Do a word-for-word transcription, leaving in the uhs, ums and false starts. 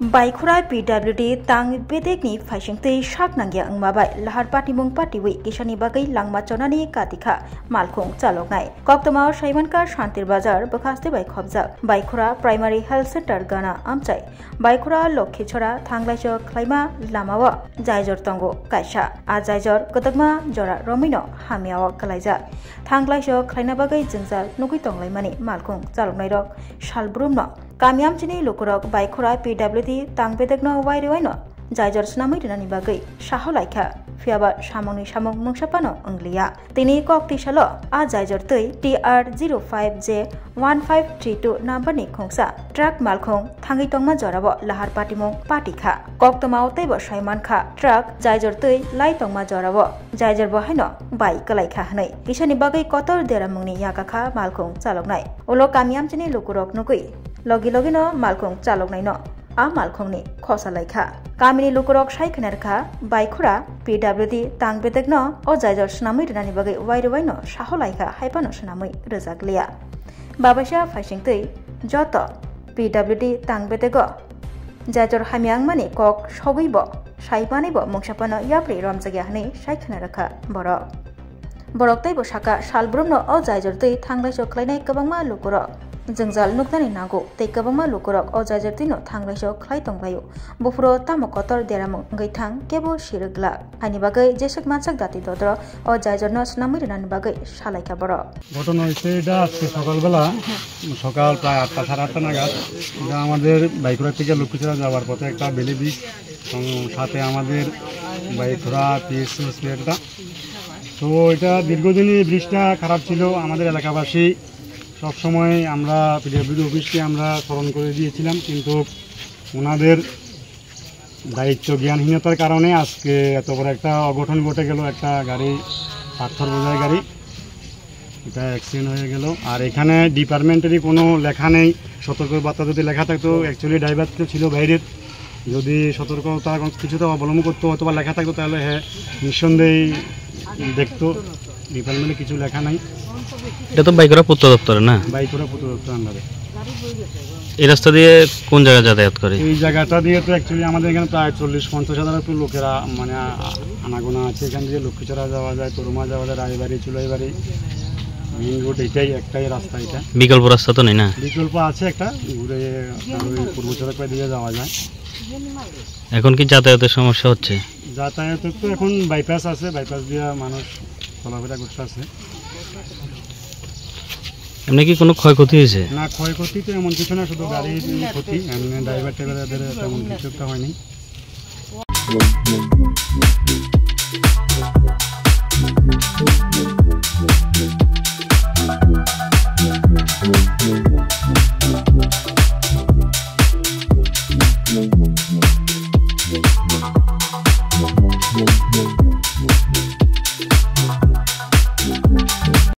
Baikhura P W D tang bedekni phaisingtwi sak nangya wngma bai lahar patimung patiwi kisani bagwi langma chonani katikha malkhung chaloknai. Koktwmao saimankha Shantir Bazar bwkhaste bai khopjak Baikhura Primary Health Center gana amchai Baikhura Lokhichora thanglaisok khlaima lamao jaijor tongo kaisa. A jaijor kwdwkma jora romwino hamyao kwlaijak. Thanglaisok khlaina bagwi jwngjal nugwi tonglaimani malkhung chaloknairok salbrumno kami amchini lukurok Baikhura P W D tang bedekno wairiwaino jaijor swnamwi rwnani bagwi saho laikha, phiyaba samungni samung mungsa phano wngliya. Tini kok tisalo a jaijor twi T R zero five J one five three two number ni khungsa truck malkhung thangwi tongma jorao lahar patimung patikha. Koktwmao teibo saimankha truck jaijor twi lai tongma jorao jaijor bo haino bai kwlaikha hwnwi kisani bagwi kotor deramungni yakakha malkhung chaloknai. Ulo kami amchini lukurok nugwi logi logino malkhung chaloknaino a malkhungni khosa laikha. Kamini lukurok sai khna rwkha, Baikhura P W D tang bedekno o jaijor swnamwi rwnani bagwi wairiwaino saho laikha, haiphano swnamwi rwjakliya. Babaisa phaisingtwi joto P W D tang bedego jaijor hamya wngmani kok sogwibo saimanwibo mungsa phano yapri romjakya hwnwi sai khna rwkha borok. Borok teibo saka, salbrumno o jaijor twi thanglaisok khlainai kwbangma lukurok jwngjal nuknani nango tei kwbangma lukurok o jaijor twino thanglaisok khlai tonglaio. Buphuro tamo kotor deramung wngwi thang, kebo sirwk glak. Haini bagwi jeswk mansak dati dodro o jaijorno swnamwi rwnani bagwi salaikha borok. ঘটনা হয়েছে এটা আজকে সকালবেলা, সকাল প্রায় আটটা, সাড়ে আটটা নাগাদ। এটা আমাদের বাইকুড়া থেকে লক্ষ্মীছড়া যাওয়ার পথে একটা বেলি ব্রিজ, এবং সাথে আমাদের বাইকুড়া পিএসসি হসপিটালটা। তো এটা দীর্ঘদিনই ব্রিজটা খারাপ ছিল। আমাদের এলাকাবাসী সবসময় আমরা পিডব্লিউডি অফিসকে আমরা স্মরণ করে দিয়েছিলাম, কিন্তু ওনাদের দায়িত্ব জ্ঞানহীনতার কারণে আজকে এত বড় একটা অঘটন ঘটে গেল। একটা গাড়ি, পাথর বোঝাই গাড়ি, এটা অ্যাক্সিডেন্ট হয়ে গেল। আর এখানে ডিপার্টমেন্টারি কোনো লেখা নেই, সতর্ক বার্তা যদি লেখা থাকতো, অ্যাকচুয়ালি ড্রাইভার তো ছিল বাইরের, যদি সতর্কতা কিছুটা অবলম্বন করতো, হয়তো বা লেখা থাকতো, তাহলে হ্যাঁ, নিঃসন্দেহে দেখতো। ডিপার্টমেন্টে কিছু লেখা নাই। এটা তো বাইকুড়া পূর্ত দপ্তরে না? বাইকুড়া পূর্ত দপ্তর আন্ডারে। এই রাস্তা দিয়ে কোন জায়গায় যাতায়াত করে? এই জায়গাটা দিয়ে তো অ্যাকচুয়ালি আমাদের এখানে প্রায় চল্লিশ পঞ্চাশ হাজার উপরে লোকেরা, মানে, আ-, আনাগোনা আছে। এখান দিয়ে লক্ষ্মীছড়া যাওয়া যায়, তরুমা যাওয়া যায়, রায়বাড়ি, চুলাইবাড়ি, মেইন রোড এটাই, একটাই রাস্তা এটা। বিকল্প রাস্তা তো নেই না? বিকল্প আছে একটা, ঘুরে আপনার ওই পূর্ব সড়ক দিয়ে যাওয়া যায়। এখন কি যাতায়াতের সমস্যা হচ্ছে? যাতায়াতের তো এখন বাইপাস আছে, বাইপাস দিয়ে মানুষ চলাফেরা করতে আছে। এমনি কি কোনো ক্ষয়ক্ষতি হয়েছে? না, ক্ষয়ক্ষতি তো এমন কিছু না, শুধু গাড়ির ক্ষতি, এমনি ড্রাইভার টাইভার এদের তেমন কিছু একটা হয়নি।